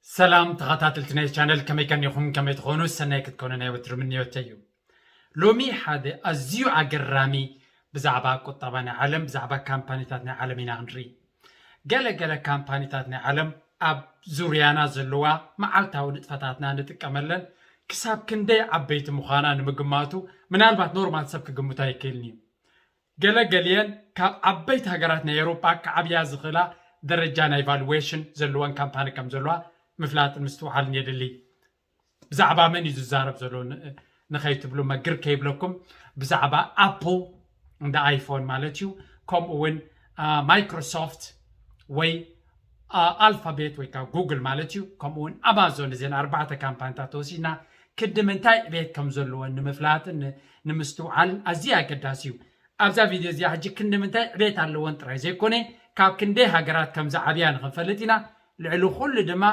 ሰላም ተኸታተልቲ ናይ ቻነል፣ ከመይ ከኒኹም? ከመይ ትኾኑ? ሰናይ ክትኮኑ ናይ ወትሩ ምንዮተይ እዩ። ሎሚ ሓደ ኣዝዩ ኣገራሚ ብዛዕባ ቁጠባ ናይ ዓለም፣ ብዛዕባ ካምፓኒታት ናይ ዓለም ኢና ክንርኢ። ገለ ገለ ካምፓኒታት ናይ ዓለም ኣብ ዙርያና ዘለዋ መዓልታዊ ንጥፈታትና ንጥቀመለን ክሳብ ክንደይ ዓበይቲ ምዃና ንምግማቱ ምናልባት ኖርማል ሰብ ክግምቶ ኣይክእልን እዩ። ገለ ገሊአን ካብ ዓበይቲ ሃገራት ናይ ኤውሮጳ ክዓብያ ዝኽእላ ደረጃ ናይ ቫሉዌሽን ዘለወን ካምፓኒ ከም ዘለዋ ምፍላጥን ምስትውዓልን የድሊ። ብዛዕባ መን እዩ ዝዛረብ ዘሎ ን- ንኸይትብሉ መግር ከይብለኩም ብዛዕባ ኣፕል እንደ ኣይፎን ማለት እዩ፣ ከምኡ እውን ማይክሮሶፍት ወይ ኣልፋቤት ወይ ከዓ ጉግል ማለት እዩ፣ ከምኡ እውን ኣማዞን፣ እዘን ኣርባዕተ ካምፓኒታት ተወሲድና ክንዲ ምንታይ ዕቤት ከም ዘለወን ንምፍላጥን ንምስትውዓልን ኣዝዩ ኣገዳሲ እዩ። ኣብዛ ቪድዮ እዚኣ ሕጂ ክንዲ ምንታይ ዕቤት ኣለወን ጥራይ ዘይኮነ ካብ ክንደይ ሃገራት ከም ዝዓብያ ንክንፈልጥ ኢና። ልዕሊ ኩሉ ድማ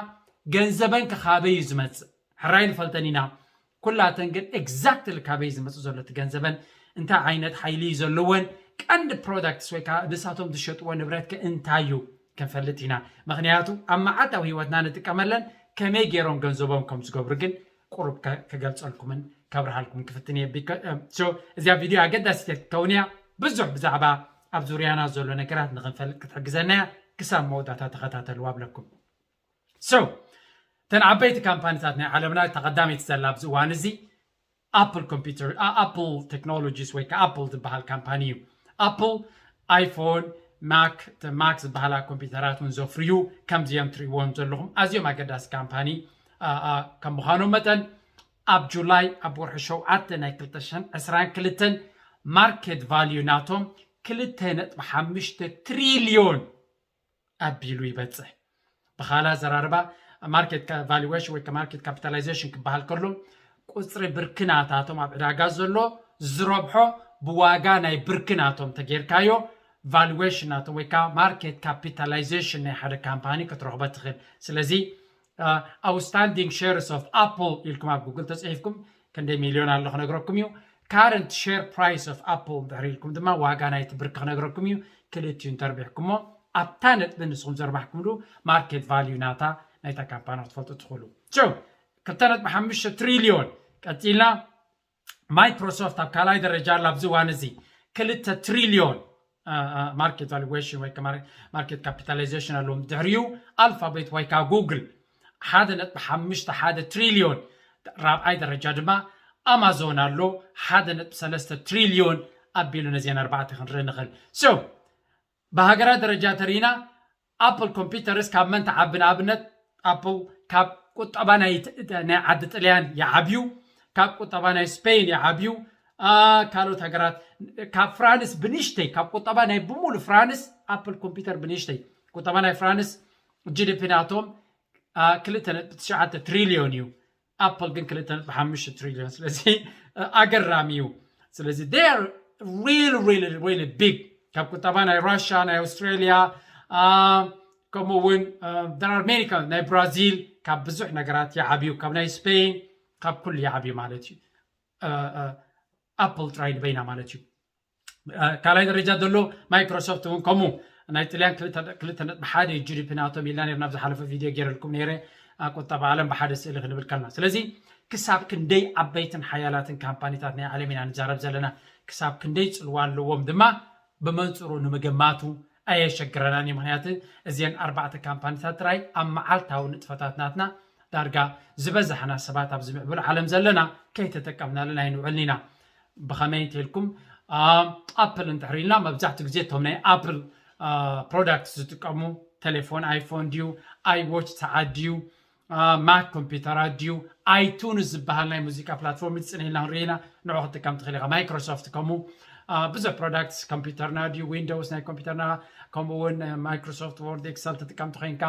ገንዘበን ከካበይ እዩ ዝመፅእ ሕራይ ንፈልጠን ኢና። ኩላተን ግን ኤግዛክትሊ ካበይ ዝመፅእ ዘሎ እቲ ገንዘበን እንታይ ዓይነት ሓይሊ እዩ ዘለወን ቀንዲ ፕሮዳክትስ ወይ ከዓ ንሳቶም ዝሸጥዎ ንብረት ከ እንታይ እዩ ክንፈልጥ ኢና። ምክንያቱ ኣብ መዓልታዊ ህይወትና ንጥቀመለን ከመይ ገይሮም ገንዘቦም ከም ዝገብሩ ግን ቁሩብ ከ- ክገልፀልኩምን ከብርሃልኩም ክፍትን እየ። ቢካ- እ፣ ሶ፣ እዚኣ ቪድዮ ኣገዳሲት ክትከውን እያ። ብዙሕ ብዛዕባ ኣብ ዙርያና ዘሎ ነገራት ንክንፈልጥ ክትሕግዘና እያ። ክሳብ መወዳእታ ተኸታተልዋ ኣብለኩም። ሶ፣ እተን ዓበይቲ ካምፓኒታት ናይ ዓለምና ተቐዳሚት ዘላ ኣብዚ እዋን እዚ ኣፕል ኮምፒውተር ኣፕል ቴክኖሎጂስ ወይ ከዓ ኣፕል ዝበሃል ካምፓኒ እዩ። ኣፕል ኣይፎን፣ ማክ ማክ ዝበሃላ ኮምፒውተራት እውን ዘፍርዩ ከምዚኦም ትሪእዎም ዘለኹም ኣዝዮም ኣገዳሲ ካምፓኒ ከም ምዃኖም መጠን ኣብ ጁላይ ኣብ ወርሒ ሸውዓተ ናይ ክልተ ሽሕን ዕስራን ክልተን ማርኬት ቫልዩ ናቶም ክልተ ነጥቢ ሓሙሽተ ትሪልዮን ኣቢሉ ይበፅሕ። ብኻላ ዘራርባ ማርኬት ቫሉዌሽን ወይ ማርኬት ካፒታላይዜሽን ክበሃል ከሎ ቁፅሪ ብርኪ ናታቶም ኣብ ዕዳጋ ዘሎ ዝረብሖ ብዋጋ ናይ ብርኪ ናቶም ተጌርካዮ ቫሉዌሽን ናቶም ወይ ከዓ ማርኬት ካፒታላይዜሽን ናይ ሓደ ካምፓኒ ክትረኽቦ ትኽእል። ስለዚ ኣውትስታንዲንግ ሸርስ ኦፍ ኣፕል ኢልኩም ኣብ ጉግል ተፅሒፍኩም ክንደይ ሚልዮን ኣሎ ክነግረኩም እዩ። ካረንት ሸር ፕራይስ ኦፍ ኣፕል እንድሕር ኢልኩም ድማ ዋጋ ናይቲ ብርኪ ክነግረኩም እዩ። ክልቲኡ እንተርቢሕኩሞ ኣብታ ነጥቢ ንስኹም ዘርባሕኩምሉ ማርኬት ቫልዩ ናታ ናይታ ካምፓኒ ክትፈልጡ ትኽእሉ። ሶ ክልተ ነጥቢ ሓሙሽተ ትሪልዮን። ቀፂልና ማይክሮሶፍት ኣብ ካልኣይ ደረጃ ኣላ ኣብዚ እዋን እዚ ክልተ ትሪልዮን ማርኬት ቫሉዌሽን ወይ ማርኬት ካፒታላይዜሽን ኣለዎም። ድሕሪኡ ኣልፋቤት ወይ ከዓ ጉግል ሓደ ነጥቢ ሓሙሽተ ሓደ ትሪልዮን፣ ራብዓይ ደረጃ ድማ ኣማዞን ኣሎ ሓደ ነጥቢ ሰለስተ ትሪልዮን ኣቢሉ ነዚአን ኣርባዕተ ክንርኢ ንኽእል። ሶ ብሃገራት ደረጃ ተሪእና ኣፕል ኮምፒውተርስ ካብ መን ትዓቢ? ንኣብነት ኣፕል ካብ ቁጠባ ናይ ት- ናይ ዓዲ ጥልያን ይዓብዩ፣ ካብ ቁጠባ ናይ ስፔን ይዓብዩ፣ አ፣ ካልኦት ሃገራት ካብ ፍራንስ ብንሽተይ ካብ ቁጠባ ናይ ብሙሉ ፍራንስ ኣፕል ኮምፒውተር ብንሽተይ ቁጠባ ናይ ፍራንስ ጂ ዲ ፒ ናቶም አ፣ ክልተ ነጥቢ ትሽዓተ ትሪልዮን እዩ። ኣፕል ግን ክልተ ነጥቢ ሓሙሽተ ትሪልዮን። ስለዚ አ፣ ኣገራሚ እዩ። ስለዚ they are really really really big። ካብ ቁጠባ ናይ ራሻ፣ ናይ ኣውስትራሊያ፣ አ፣ ከምኡ እውን አ፣ there are many kind ናይ ብራዚል ካብ ብዙሕ ነገራት ይዓብዩ፣ ካብ ናይ ስፔን ካብ ኩሉ ይዓብዩ ማለት እዩ። አ፣ አ፣ ኣፕል ጥራይ ንበይና ማለት እዩ። አ፣ ካልኣይ ደረጃ ዘሎ ማይክሮሶፍት እውን ከምኡ ናይ ጥልያን ክልተ ክልተ ነጥቢ ሓደ ዩ ጂ ዲ ፒ ናቶም ኢልና ነርና ኣብ ዝሓለፈ ቪድዮ ገይረልኩም ነይረ። አ፣ ቁጠባ ዓለም ብሓደ ስእሊ ክንብል ከልና ስለዚ ክሳብ ክንደይ ዓበይትን ሓያላትን ካምፓኒታት ናይ ዓለም ኢና ንዛረብ ዘለና። ክሳብ ክንደይ ፅልዋ ኣለዎም ድማ ብመንፅሩ ንምግማቱ ኣየሸግረናን እዩ። ምክንያቱ እዚአን ኣርባዕተ ካምፓኒታት ጥራይ ኣብ መዓልታዊ ንጥፈታት ናትና ዳርጋ ዝበዛሕና ሰባት ኣብዚ ምዕቡል ዓለም ዘለና ከይተጠቀምናለን ኣይንውዕልን ኢና። ብኸመይ እንተልኩም ኣፕል እንድሕር ኢልና መብዛሕትኡ ግዜ እቶም ናይ ኣፕል ፕሮዳክት ዝጥቀሙ ቴሌፎን ኣይፎን ድዩ፣ ኣይዎች ሰዓት ድዩ፣ ማክ ኮምፒውተራት ድዩ፣ ኣይቱንስ ዝበሃል ናይ ሙዚቃ ፕላትፎርም ዝፅንሕ ኢልና ክንርኢ ኢና። ንዑ ክትጥቀም ትኽእል ኢኻ። ማይክሮሶፍት ከምኡ ብዙሕ ፕሮዳክትስ ኮምፒውተርና ድዩ፣ ዊንዶውስ ናይ ኮምፒውተርና፣ ከምኡ እውን ማይክሮሶፍት ወርድ ኤክሰል ትጥቀም ተኮይንካ፣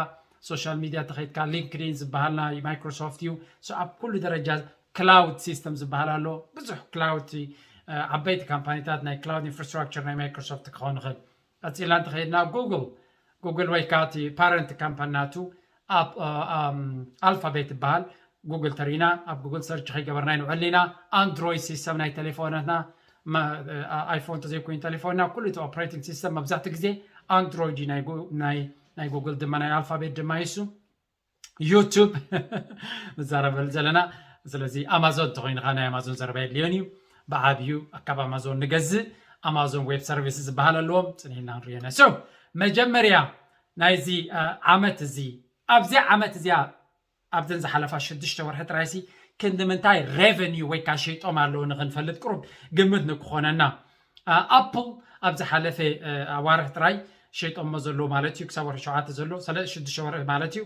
ሶሻል ሚድያ ተኸይድካ ሊንክዲን ዝበሃል ናይ ማይክሮሶፍት እዩ። ኣብ ኩሉ ደረጃ ክላውድ ሲስተም ዝበሃል ኣሎ። ብዙሕ ክላውድ ዓበይቲ ካምፓኒታት ናይ ክላውድ ኢንፍራስትራክቸር ናይ ማይክሮሶፍት ክኸውን ይኽእል። ቀፂልና እንተኸይድና ጉግል ጉግል ወይ ከዓ እቲ ፓረንት ካምፓኒ ናቱ ኣልፋቤት ይበሃል። ጉግል ተሪና ኣብ ጉግል ሰርች ከይገበርና ይንውዕል ኢና። ኣንድሮይድ ሲስተም ናይ ቴሌፎናትና ኣይፎን ተዘይኮይኑ ቴሌፎንና ኩሉ እቲ ኦፕሬቲንግ ሲስተም መብዛሕትኡ ግዜ ኣንድሮይድ እዩ ናይ ጉ- ናይ ናይ ጉግል ድማ ናይ ኣልፋቤት ድማ ይሱ ዩቱብ ንዛረበሉ ዘለና። ስለዚ ኣማዞን እንተኮይንካ ናይ ኣማዞን ዘረባ የድልዮን እዩ። ብዓብዩ ካብ ኣማዞን ንገዝእ። ኣማዞን ዌብ ሰርቪስ ዝበሃል ኣለዎም፣ ፅኒሕና ንሪኦ ኢና። So መጀመርያ ናይዚ ዓመት እዚ ኣብዚ ዓመት እዚኣ ኣብዘን ዝሓለፋ ሽዱሽተ ወርሒ ጥራይሲ ክንዲ ምንታይ ሬቨኒዩ ወይ ከዓ ሸይጦም ኣለዉ ንክንፈልጥ ቅሩብ ግምት ንክኾነና። ኣፕል ኣብ ዝሓለፈ ኣዋርሕ ጥራይ ሸይጦሞ ዘለዉ ማለት እዩ፣ ክሳብ ወርሒ ሸውዓተ ዘሎ ሽዱሽተ ወርሒ ማለት እዩ።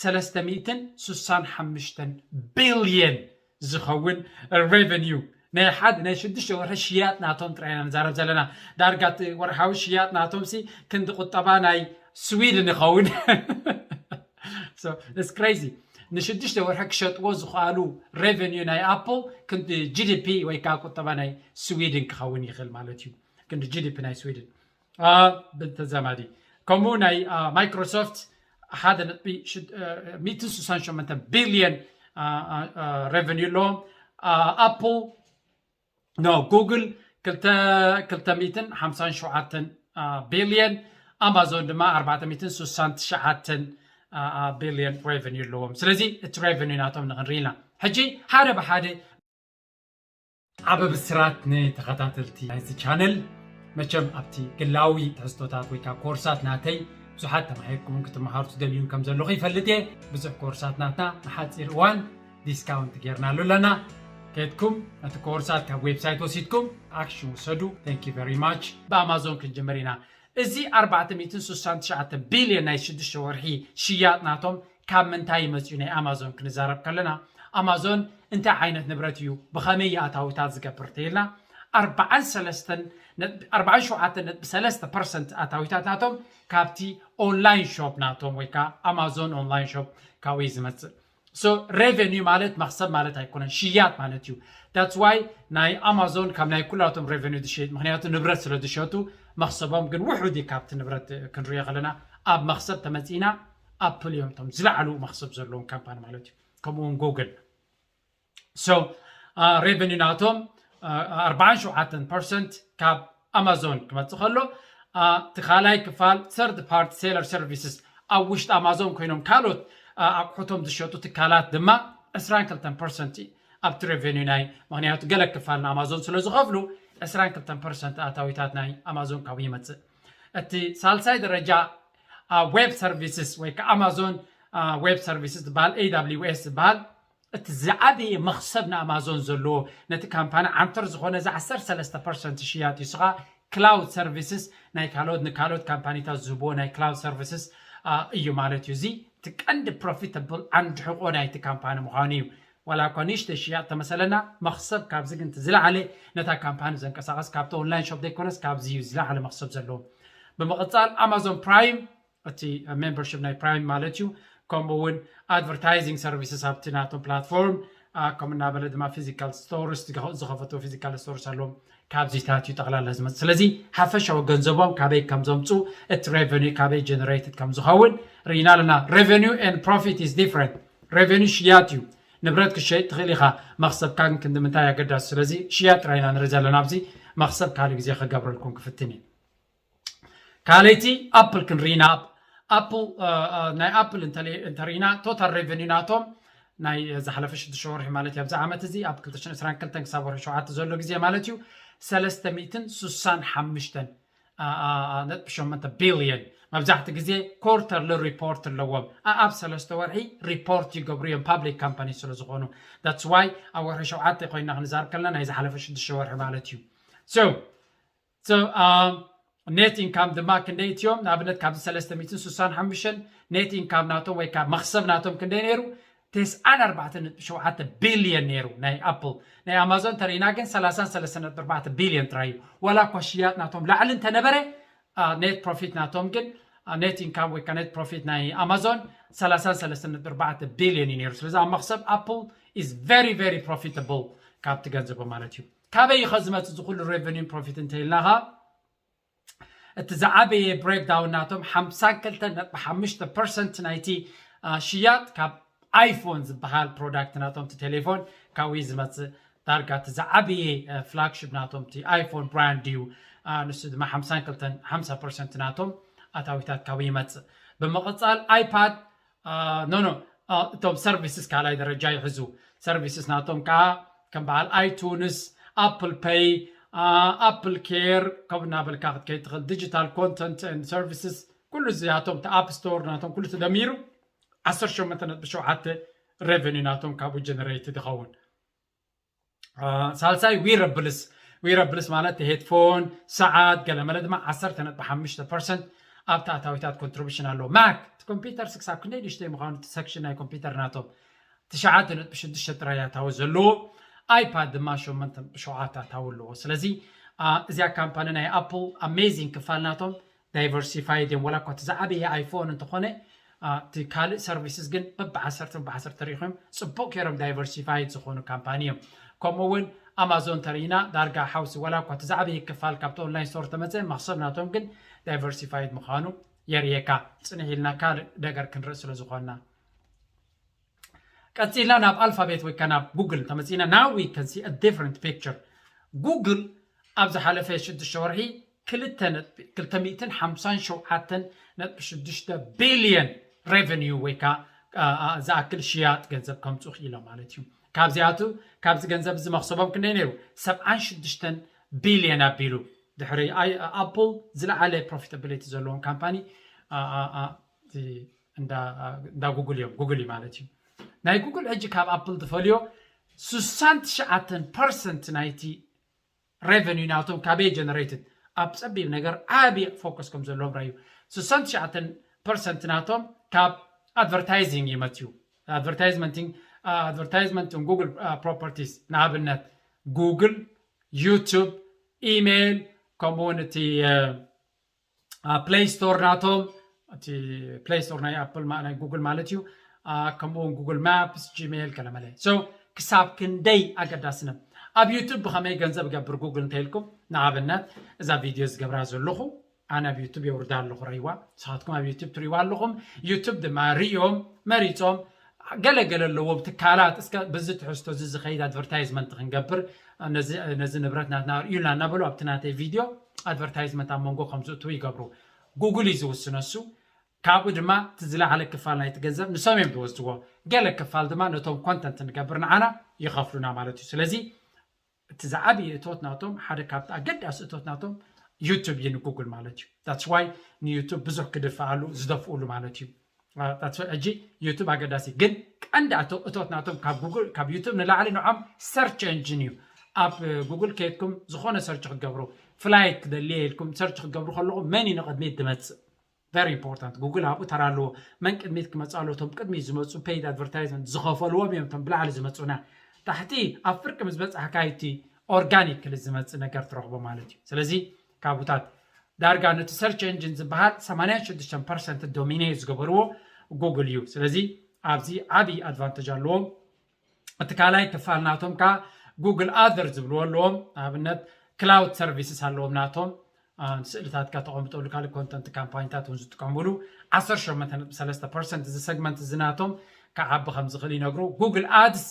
ሰለስተ ሚእትን ስሳን ሓሙሽተን ቢልየን ዝኸውን ሬቨኒዩ ናይ ሓደ ናይ ሽዱሽተ ወርሒ ሽያጥ ናቶም ጥራይ ኢና ንዛረብ ዘለና። ዳርጋ እቲ ወርሓዊ ሽያጥ ናቶም ሲ ክንዲ ቁጠባ ናይ ስዊድን ይኸውን። It's crazy። ንሽዱሽተ ወርሒ ክሸጥዎ ዝኽኣሉ ሬቨኒዩ ናይ ኣፕል ክንዲ ጂ ዲ ፒ ወይ ከዓ ቁጠባ ናይ ስዊድን ክኸውን ይኽእል ማለት እዩ። ክንዲ ጂ ዲ ፒ ናይ ስዊድን ብተዛማዲ። ከምኡ ናይ ማይክሮሶፍት ሓደ ነጥቢ ሚእትን ስሳን ሸሞንተ ቢልየን ሬቨኒዩ ኣለዎም። ኣፕል ኖ ጉግል ክልተ ሚእትን ሓምሳን ሸውዓተን ቢልየን፣ ኣማዞን ድማ ኣርባዕተ ሚእትን ስሳን ትሽዓተን ቢልየን ሬቨኒዩ ኣለዎም። ስለዚ እቲ ሬቨኒዩ ናቶም ንክንርኢ ኢና። ሕጂ ሓደ ብሓደ ዓቢ ብስራት ንተኸታተልቲ ናይዚ ቻነል። መቸም ኣብቲ ግላዊ ትሕዝቶታት ወይ ከዓ ኮርሳት ናተይ ብዙሓት ተማሂርኩምን ክትመሃሩ ትደልዩን ከም ዘለኹ ይፈልጥ እየ። ብዙሕ ኮርሳት ናትና ንሓፂር እዋን ዲስካውንት ጌርናሉ ኣለና። ከድኩም ነቲ ኮርሳት ካብ ዌብሳይት ወሲድኩም ኣክሽን ውሰዱ። Thank you very much። ብኣማዞን ክንጅምር ኢና። እዚ ኣርባዕተ ሚእትን ስሳን ትሽዓተ ቢልዮን ናይ ሽዱሽተ ወርሒ ሽያጥ ናቶም ካብ ምንታይ መፅዩ ናይ ኣማዞን ክንዛረብ ከለና ኣማዞን እንታይ ዓይነት ንብረት እዩ፣ ብኸመይ ኣታዊታት ዝገብር ተይልና ኣርባዓን ሰለስተን ኣርባዓን ሸውዓተን ነጥቢ ሰለስተ ፐርሰንት ኣታዊታት ናቶም ካብቲ ኦንላይን ሾፕ ናቶም ወይ ከዓ ኣማዞን ኦንላይን ሾፕ ካብኡ እዩ ዝመፅእ። So ሬቨኒዩ ማለት መክሰብ ማለት ኣይኮነን፣ ሽያጥ ማለት እዩ። That's why ናይ ኣማዞን ካብ ናይ ኩላቶም ሬቨኒዩ ዝሸይጥ፣ ምክንያቱ ንብረት ስለ ዝሸጡ መክሰቦም ግን ውሑድ እዩ። ካብቲ ንብረት ክንሪኦ ከለና ኣብ መክሰብ ተመፂና ኣፕል እዮም እቶም ዝለዓሉ መክሰብ ዘለዎም ካምፓኒ ማለት እዩ። ከምኡውን ጉግል። So ሬቨኒዩ ናቶም ኣርባዓን ሸውዓተን ፐርሰንት ካብ ኣማዞን ክመፅእ ከሎ፣ እቲ ካልኣይ ክፋል third party seller services ኣብ ውሽጢ ኣማዞን ኮይኖም ካልኦት ኣቑሑቶም ዝሸጡ ትካላት ድማ ዕስራን ክልተን ፐርሰንት ኣብቲ ሬቨኒዩ ናይ፣ ምክንያቱ ገለ ክፋል ንኣማዞን ስለ ዝኸፍሉ ዕስራን ክልተን ፐርሰንት ኣታዊታት ናይ ኣማዞን ካብኡ ይመፅእ። እቲ ሳልሳይ ደረጃ ዌብ ሰርቪስስ ወይ ከዓ ኣማዞን ዌብ ሰርቪስስ ዝበሃል፣ ኤ ደብሊው ኤስ ዝበሃል፣ እቲ ዝዓበየ መኽሰብ ንኣማዞን ዘለዎ፣ ነቲ ካምፓኒ ዓንተር ዝኾነ እዚ ዓሰርተ ሰለስተ ፐርሰንት ሽያጥ እዩ። ስኻ ክላውድ ሰርቪስስ ናይ ካልኦት ንካልኦት ካምፓኒታት ዝህብዎ ናይ ክላውድ ሰርቪስስ እዩ ማለት እዩ። እዚ እቲ ቀንዲ ፕሮፊታብል ዓንዲ ሕቆ ናይቲ ካምፓኒ ምዃኑ እዩ። ዋላ እኳ ንእሽተይ ሽያጥ ተመሰለና፣ መኽሰብ ካብዚ ግን እቲ ዝለዓለ ነታ ካምፓኒ ዘንቀሳቐስ ካብቲ ኦንላይን ሾፕ ዘይኮነስ ካብዚ እዩ ዝለዓለ መኽሰብ ዘለዎ። ብምቕፃል ኣማዞን ፕራይም፣ እቲ ሜምበርሽፕ ናይ ፕራይም ማለት እዩ። ከምኡ እውን ኣድቨርታይዚንግ ሰርቪስስ ኣብቲ ናቶም ፕላትፎርም፣ ከምኡ እናበለ ድማ ፊዚካል ስቶርስ ዝኸፈትዎ ፊዚካል ስቶርስ ኣለዎም። ካብዚታት እዩ ጠቕላላ ዝመፅእ። ስለዚ ሓፈሻዊ ገንዘቦም ካበይ ከም ዘምፁ፣ እቲ ሬቨኒ ካበይ ጀነሬትድ ከም ዝኸውን ርኢና ኣለና። Revenue and profit is different። ሬቨኒ ሽያጥ እዩ። ንብረት ክሸይጥ ትኽእል ኢኻ፣ መኽሰብካ ግን ክንዲ ምንታይ ኣገዳሲ። ስለዚ ሽያጥ ጥራይ ኢና ንርኢ ዘለና ኣብዚ። መኽሰብ ካልእ ግዜ ክገብረልኩም ክፍትን እየ። ካልኣይቲ ኣፕል ክንርኢ ኢና። ኣፕል ናይ ኣፕል እንተሪኢና ቶታል ሬቨኒ ናቶም ናይ ዝሓለፈ ሽዱሽተ ወርሒ ማለት እዩ፣ ኣብዚ ዓመት እዚ ኣብ ክልተ ሽሕን ዕስራን ክልተን ክሳብ ወርሒ ሸውዓተ ዘሎ ግዜ ማለት እዩ ሰለስተ ሚእትን ስሳን ሓሙሽተን ነጥቢ ሸሞንተ ቢልዮን። መብዛሕቲ ግዜ ኮርተርሊ ሪፖርት ኣለዎም። ኣብ ሰለስተ ወርሒ ሪፖርት ይገብሩ እዮም ፓብሊክ ካምፓኒ ስለ ዝኾኑ። That's why ኣብ ወርሒ ሸውዓተ ኮይና ክንዛረብ ከለና ናይ ዝሓለፈ ሽዱሽተ ወርሒ ማለት እዩ። So net income ድማ ክንደይ እትዮም? ንኣብነት ካብዚ ሰለስተ ሚእትን ስሳን ሓሙሽተን ኔት ኢንካም ናቶም ወይ ካብ መኽሰብ ናቶም ክንደይ ነይሩ? ተስዓን ኣርባዕተን ነጥቢ ሸውዓተ ቢልዮን ነይሩ ናይ ኣፕል። ናይ ኣማዞን ተሪእና ግን ሰላሳን ሰለስተን ነጥቢ ኣርባዕተ ቢልዮን ጥራይ እዩ። ዋላ እኳ ሽያጥ ናቶም ላዕሊ እንተነበረ ኔት ፕሮፊት ናቶም ግን ኔት ኢንካም ወይ ኔት ፕሮፊት ናይ ኣማዞን ሰላሳን ሰለስተን ነጥቢ ኣርባዕተ ቢልዮን እዩ ነይሩ። ስለዚ ኣብ መኽሰብ ኣፕል is very very profitable ካብቲ ገንዘቦም ማለት እዩ። ካበይ እዩ ከ ዝመፅእ እዚ ኩሉ ሬቨኒን ፕሮፊት እንተኢልናኻ እቲ ዝዓበየ ብሬክዳውን ናቶም ሓምሳን ክልተን ነጥቢ ሓሙሽተ ፐርሰንት ናይቲ ሽያጥ ካብ ኣይፎን ዝበሃል ፕሮዳክት ናቶም እቲ ቴሌፎን ካብኡ እዩ ዝመፅእ። ዳርጋ እቲ ዝዓበየ ፍላግሺፕ ናቶም እቲ ኣይፎን ብራንድ እዩ። ንሱ ድማ ሓምሳን ክልተን ሓምሳ ፐርሰንት ናቶም ኣታዊታት ካብኡ ይመፅእ። ብምቕፃል ኣይፓድ፣ ኖ ኖ፣ እቶም ሰርቪስስ ካልኣይ ደረጃ ይሕዙ። ሰርቪስስ ናቶም ከዓ ከም በዓል ኣይቱንስ፣ ኣፕል ፔይ፣ ኣፕል ኬር፣ ከምኡ እናበልካ ክትከይድ ትኽእል። ዲጂታል ኮንተንት ሰርቪስስ፣ ኩሉ እዚኣቶም፣ እቲ ኣፕ ስቶር ናቶም ኩሉ ተደሚሩ ዓሰርተ ሸሞንተ ነጥቢ ሸውዓተ ሬቨኒ ናቶም ካብኡ ጀነሬት ይኸውን። ሳልሳይ ዊረብልስ። ዊረብልስ ማለት ሄድፎን፣ ሰዓት፣ ገለመለ ድማ ዓሰርተ ነጥቢ ሓሙሽተ ፐርሰንት ኣብቲ ኣታዊታት ኮንትሪቢሽን ኣለዎ። ማክ እቲ ኮምፒውተር ስክሳብ ክንደይ ንእሽተይ ምዃኑ እቲ ሰክሽን ናይ ኮምፒውተር ናቶም ትሽዓተ ነጥቢ ሽዱሽተ ጥራይ ኣታዊ ዘለዎ፣ ኣይፓድ ድማ ሸሞንተ ነጥቢ ሸውዓተ ኣታዊ ኣለዎ። ስለዚ እዚኣ ካምፓኒ ናይ ኣፕል ኣሜዚንግ ክፋል ናቶም ዳይቨርሲፋይድ እዮም። ዋላ እኳ እቲ ዝዓበየ ኣይፎን እንተኾነ እቲ ካልእ ሰርቪስስ ግን በብዓሰርተ በብዓሰርተ ተሪኾም ጽቡቕ ገይሮም ዳይቨርሲፋይድ ዝኾኑ ካምፓኒ እዮም። ከምኡ እውን ኣማዞን ተሪኢና ዳርጋ ሓውሲ ዋላ እኳ እቲ ዝዓበየ ክፋል ካብቲ ኦንላይን ስቶር ተመፀ መኽሰብ ናቶም ግን ዳይቨርሲፋይድ ምዃኑ የርእየካ። ፅንሕ ኢልና ካልእ ነገር ክንርኢ ስለ ዝኾንና ቀፂልና ናብ ኣልፋቤት ወይ ከዓ ናብ ጉግል ተመፂና now we can see a different picture። ጉግል ኣብ ዝሓለፈ ሽዱሽተ ወርሒ ክልተ ሚእትን ሓምሳን ሸውዓተን ነጥቢ ሽዱሽተ ቢልዮን ሬቨኒዩ ወይ ከዓ ዝኣክል ሽያጥ ገንዘብ ከምፁ ክኢሎም ማለት እዩ። ካብዚኣቱ ካብዚ ገንዘብ እዚ መክሰቦም ክንደይ ነይሩ? ሰብዓን ሽዱሽተን ቢልዮን ኣቢሉ። ድሕሪ ኣፕል ዝለዓለ ፕሮፊታቢሊቲ ዘለዎም ካምፓኒ እንዳ ጉግል እዮም። ጉግል እዩ ማለት እዩ። ናይ ጉግል ሕጂ ካብ ኣፕል ትፈልዮ ስሳን ትሽዓተን ፐርሰንት ናይቲ ሬቨኒዩ ናቶም ካበይ ጀነሬትድ ኣብ ፀቢብ ነገር ዓብዪ ፎከስ ከም ዘለዎም ራዩ። ስሳን ትሽዓተን ፐርሰንት ናቶም ካብ ኣድቨርታይዚንግ ይመፅዩ። ኣድቨርታይዝመንቲንግ ኣድቨርታይዝመንትን ጉግል ፕሮፐርቲስ ንኣብነት ጉግል፣ ዩቱብ፣ ኢሜይል ከምኡውን እቲ ፕሌይ ስቶር ናቶም እቲ ፕሌይ ስቶር ናይ ኣፕል ናይ ጉግል ማለት እዩ። ከምኡውን ጉግል ማፕስ ጂሜይል ገለመለ። ሶ ክሳብ ክንደይ ኣገዳስነት ኣብ ዩቱብ ብኸመይ ገንዘብ ገብር ጉግል እንተኢልኩም ንኣብነት እዛ ቪድዮ ዝገብራ ዘለኹ ኣነ ኣብ ዩቱብ የውርዳ ኣለኹ ረይዋ። ንስኻትኩም ኣብ ዩቱብ ትሪዋ ኣለኹም። ዩቱብ ድማ ርእዮም መሪፆም ገለገለ ኣለዎም ትካላት እስከ ብዚ ትሕዝቶ እዚ ዝኸይድ ኣድቨርታይዝመንት ክንገብር ነዚ ንብረት ናትና ርእዩና እናበሉ ኣብቲ ናተይ ቪድዮ ኣድቨርታይዝመንት ኣብ መንጎ ከም ዝእትዉ ይገብሩ። ጉግል እዩ ዝውስኖ እሱ። ካብኡ ድማ እቲ ዝለዓለ ክፋል ናይቲ ገንዘብ ንሶም እዮም ዝወስድዎ። ገለ ክፋል ድማ ነቶም ኮንተንት ንገብር ንዓና ይኸፍሉና ማለት እዩ። ስለዚ እቲ ዝዓብይ እቶት ናቶም ሓደ ካብቲ ኣገዳሲ እቶት ናቶም ዩቱብ እዩ ንጉግል ማለት እዩ። ታትስ ዋይ ንዩቱብ ብዙሕ ክድፍኣሉ ዝደፍኡሉ ማለት እዩ። ሕጂ ዩቱብ ኣገዳሲ ግን ቀንዲ እቶት ናቶም ካብ ዩቱብ ንላዕሊ ንዖም ሰርች ኤንጂን እዩ። ኣብ ጉግል ከይድኩም ዝኾነ ሰርች ክትገብሩ ፍላይት ክደልየ ኢልኩም ሰርች ክትገብሩ ከለኹም መን እዩ ንቕድሚት ዝመፅእ? ቨሪ ኢምፖርታንት ጉግል ኣብኡ ተራ ኣለዎ። መን ቅድሚት ክመፅእ ኣለዎ? እቶም ቅድሚት ዝመፁ ፔይድ ኣድቨርታይዝመንት ዝኸፈልዎም እዮም እቶም ብላዕሊ ዝመፁና። ታሕቲ ኣብ ፍርቂ ምስ በፃሕካ እቲ ኦርጋኒክሊ ዝመፅእ ነገር ትረኽቦ ማለት እዩ። ስለዚ ካብታት ዳርጋ ነቲ ሰርች ኤንጂን ዝበሃል ሰማንያን ሽዱሽተን ፐርሰንት ዶሚኔት ዝገበርዎ ጉግል እዩ። ስለዚ ኣብዚ ዓብዪ ኣድቫንቴጅ ኣለዎም። እቲ ካልኣይ ክፋል ናቶም ከዓ ጉግል ኣዘር ዝብልዎ ኣለዎም። ንኣብነት ክላውድ ሰርቪስስ ኣለዎም ናቶም ስእልታትካ ተቐምጠሉ ካልእ ኮንተንት ካምፓኒታት እውን ዝጥቀምሉ ዓሰርተ ሸሞንተ ነጥቢ ሰለስተ ፐርሰንት እዚ ሰግመንት እዚ ናቶም ክዓቢ ከም ዝኽእል ይነግሩ። ጉግል ኣድስ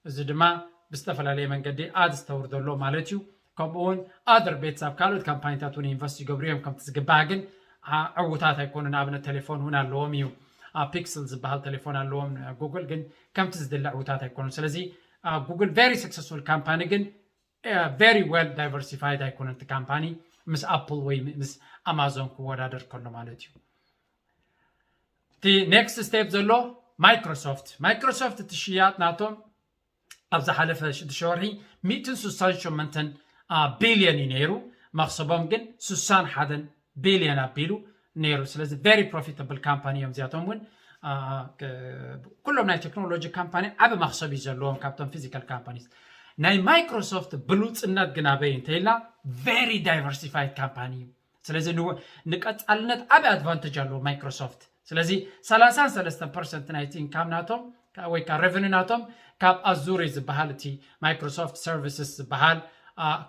እዚ ድማ ብዝተፈላለየ መንገዲ ኣድስ ተውርደሎ ማለት እዩ። ከምኡ እውን ኣደር ቤትስ ኣብ ካልኦት ካምፓኒታት እውን ኢንቨስት ይገብሩ እዮም ከምቲ ዝግባእ ግን ዕውታት ኣይኮኑ። ንኣብነት ቴሌፎን እውን ኣለዎም እዩ። ፒክስል ዝበሃል ቴሌፎን ኣለዎም ጉግል ግን ከምቲ ዝድለ ዕውታት ኣይኮኑ። ስለዚ ጉግል ቨሪ ሰክሰስፉል ካምፓኒ ግን ቨሪ ዌል ዳይቨርሲፋይድ ኣይኮነን እቲ ካምፓኒ ምስ ኣፕል ወይ ምስ ኣማዞን ክወዳደር ከሎ ማለት እዩ። እቲ ኔክስት ስቴፕ ዘሎ ማይክሮሶፍት። ማይክሮሶፍት እቲ ሽያጥ ናቶም ኣብ ዝሓለፈ ሽዱሽተ ወርሒ ሚእትን ስሳን ሸሞንተን ቢልዮን እዩ ነይሩ። መኽሰቦም ግን ስሳን ሓደን ቢልዮን ኣቢሉ ነይሩ። ስለዚ ቨሪ ፕሮፊታብል ካምፓኒ እዮም እዚኣቶም እውን። ኩሎም ናይ ቴክኖሎጂ ካምፓኒ ዓብ መኽሰብ እዩ ዘለዎም ካብቶም ፊዚካል ካምፓኒስ። ናይ ማይክሮሶፍት ብሉፅነት ግን ኣበይ እንተኢልና ቨሪ ዳይቨርሲፋይድ ካምፓኒ እዩ። ስለዚ ንቀፃልነት ዓብ ኣድቫንቴጅ ኣለዎ ማይክሮሶፍት። ስለዚ ሰላሳን ሰለስተን ፐርሰንት ናይቲ ኢንካም ናቶም ወይ ከዓ ሬቨኒ ናቶም ካብ ኣዙሪ ዝበሃል እቲ ማይክሮሶፍት ሰርቪስስ ዝበሃል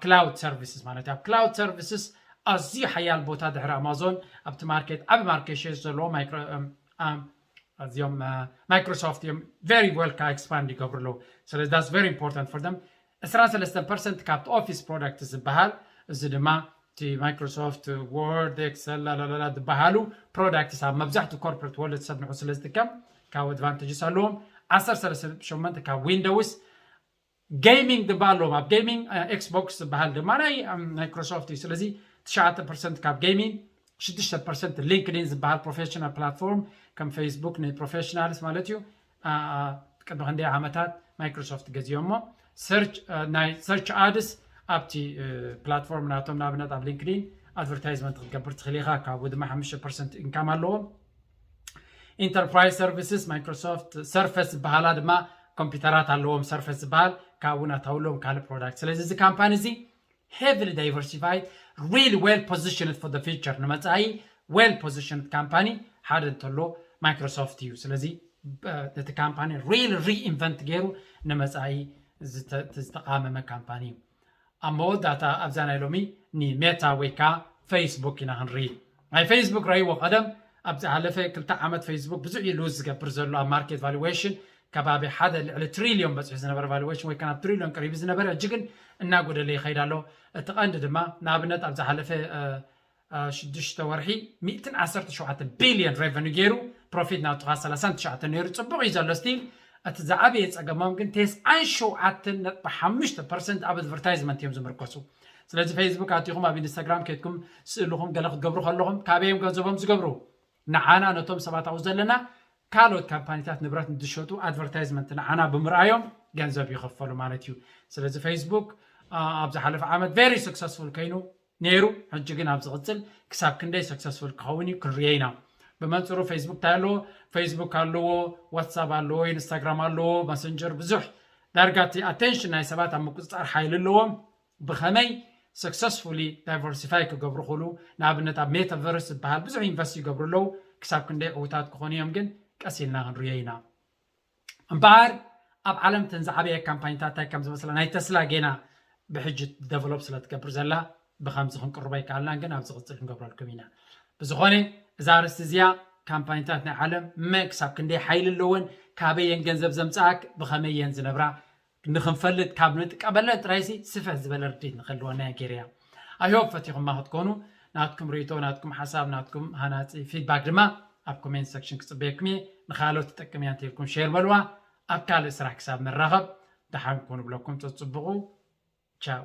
ክላውድ ሰርቪስስ ማለት እዩ። ኣብ ክላውድ ሰርቪስስ ኣዝዩ ሓያል ቦታ ድሕሪ ኣማዞን ኣብቲ ማርኬት ዓብ ማርኬት ሼር ዘለዎ ኣዚኦም ማይክሮሶፍት እዮም ቨሪ ዌል ከዓ ኤክስፓንድ ይገብሩ ኣለዉ። ስለዚ that's very important for them። ዕስራን ሰለስተን ፐርሰንት ካብቲ ኦፊስ ፕሮዳክት ዝበሃል እዚ ድማ እቲ Microsoft Word፣ Excel፣ ላላላላ ዝበሃሉ products ኣብ መብዛሕትኡ corporate world ሰብ ንዑ ስለ ዝጥቀም ካብ advantages ኣለዎም። ዓሰርተ ሰለስተ ነጥቢ ሸሞንተ ካብ Windows። Gaming ድማ ኣለዎም። ኣብ gaming Xbox ዝበሃል ድማ ናይ Microsoft እዩ። ስለዚ ትሽዓተ ፐርሰንት ካብ gaming፣ ሽዱሽተ ፐርሰንት LinkedIn ዝበሃል professional platform ከም Facebook ን professionals ማለት እዩ። ቅድሚ ክንደይ ዓመታት Microsoft ገዚኦሞ፣ ናይ search ads ኣብቲ platform ናቶም፣ ንኣብነት ኣብ LinkedIn advertisement ክትገብር ትኽእል ኢኻ። ካብኡ ድማ ሓሙሽተ ፐርሰንት income ኣለዎም። Enterprise services Microsoft Surface ዝበሃላ ድማ ኮምፒውተራት ኣለዎም። Surface ዝበሃል ካብኡ ናታውሎም ካልእ product። ስለዚ እዚ ካምፓኒ እዚ heavily diversified, really well positioned for the future፣ ንመጻኢ well positioned ካምፓኒ ሓደ እንተሎ Microsoft እዩ። ስለዚ ነቲ ካምፓኒ really reinvent ገይሩ ንመጻኢ ዝተቃመመ ካምፓኒ እዩ። ኣብ መወዳእታ ኣብዛ ናይ ሎሚ ንሜታ ወይ ከዓ Facebook ኢና ክንርኢ። ናይ Facebook ረይዎ ቀደም፣ ኣብ ዝሓለፈ ክልተ ዓመት Facebook ብዙሕ እዩ lose ዝገብር ዘሎ ኣብ market valuation፣ ከባቢ ሓደ ልዕሊ ትሪልዮን በፂሑ ዝነበረ valuation ወይ ከዓ ናብ ትሪልዮን ቀሪቡ ዝነበረ፣ ሕጂ ግን እናጎደለ ይኸይድ ኣሎ። እቲ ቀንዲ ድማ ንኣብነት ኣብ ዝሓለፈ ሽዱሽተ ወርሒ ሚእትን ዓሰርተ ሸውዓተ ቢልዮን revenue ገይሩ፣ profit ናቱ ከዓ ሰላሳን ትሽዓተን ነይሩ። ፅቡቕ እዩ ዘሎ still። እቲ ዝዓበየ ፀገሞም ግን ተስዓን ሸውዓተን ነጥቢ ሓሙሽተ ፐርሰንት ኣብ advertisement እዮም ዝምርኮሱ። ስለዚ Facebook ኣቲኹም ኣብ ኢንስታግራም ከይድኩም ስእልኹም ገለ ክትገብሩ ከለኹም ካበዮም ገንዘቦም ዝገብሩ? ንዓና ነቶም ሰባት ኣብኡ ዘለና ካልኦት ካምፓኒታት ንብረት እንትሸጡ advertisement ንዓና ብምርኣዮም ገንዘብ ይኸፈሉ ማለት እዩ። ስለዚ Facebook ኣብ ዝሓለፈ ዓመት very successful ኮይኑ ነይሩ። ሕጂ ግን ኣብ ዝቕፅል ክሳብ ክንደይ successful ክኸውን እዩ ክንርዮ ኢና። ብመንፅሩ Facebook እንታይ ኣለዎ? Facebook ኣለዎ፣ WhatsApp ኣለዎ፣ ኢንስታግራም ኣለዎ፣ መሰንጀር፣ ብዙሕ ዳርጋ እቲ attention ናይ ሰባት ኣብ ምቁፅፃር ሓይሊ ኣለዎም። ብኸመይ successfully diversify ክገብሩ ክእሉ፣ ንኣብነት ኣብ metaverse ዝበሃል ብዙሕ invest ይገብሩ ኣለዉ። ክሳብ ክንደይ ዕውታት ክኾኑ እዮም ግን ቀስ ኢልና ክንርዮ ኢና። እምበኣር ኣብ ዓለም ተን ዝዓበየ ካምፓኒታት እንታይ ከም ዝመስላ፣ ናይ ተስላ ጌና ብሕጂ develop ስለ ትገብር ዘላ ብከምዚ ክንቅርቦ ኣይከኣልናን፣ ግን ኣብ ዝቕፅል ክንገብረልኩም ኢና። ብዝኾነ እዛ ኣርእስቲ እዚኣ ካምፓኒታት ናይ ዓለም መን ክሳብ ክንደይ ሓይሊ ኣለወን፣ ካበይ እየን ገንዘብ ዘምፅኣ፣ ብኸመይ እየን ዝነብራ ንክንፈልጥ ካብ ንጥቀመለን ጥራይሲ ስፍሕ ዝበለ ርድኢት ንክህልወና እያ ገይረያ። I hope ፈቲኹማ ክትኮኑ፣ ናትኩም ርእይቶ፣ ናትኩም ሓሳብ፣ ናትኩም ሃናፂ feedback ድማ ኣብ comment section ክፅበየኩም እየ። ንካልኦት ትጠቅም እያ እንተኢልኩም share በልዋ። ኣብ ካልእ ስራሕ ክሳብ ንራኸብ ደሓን ኩኑ ብለኩም። ተፅብቑ። ቻው።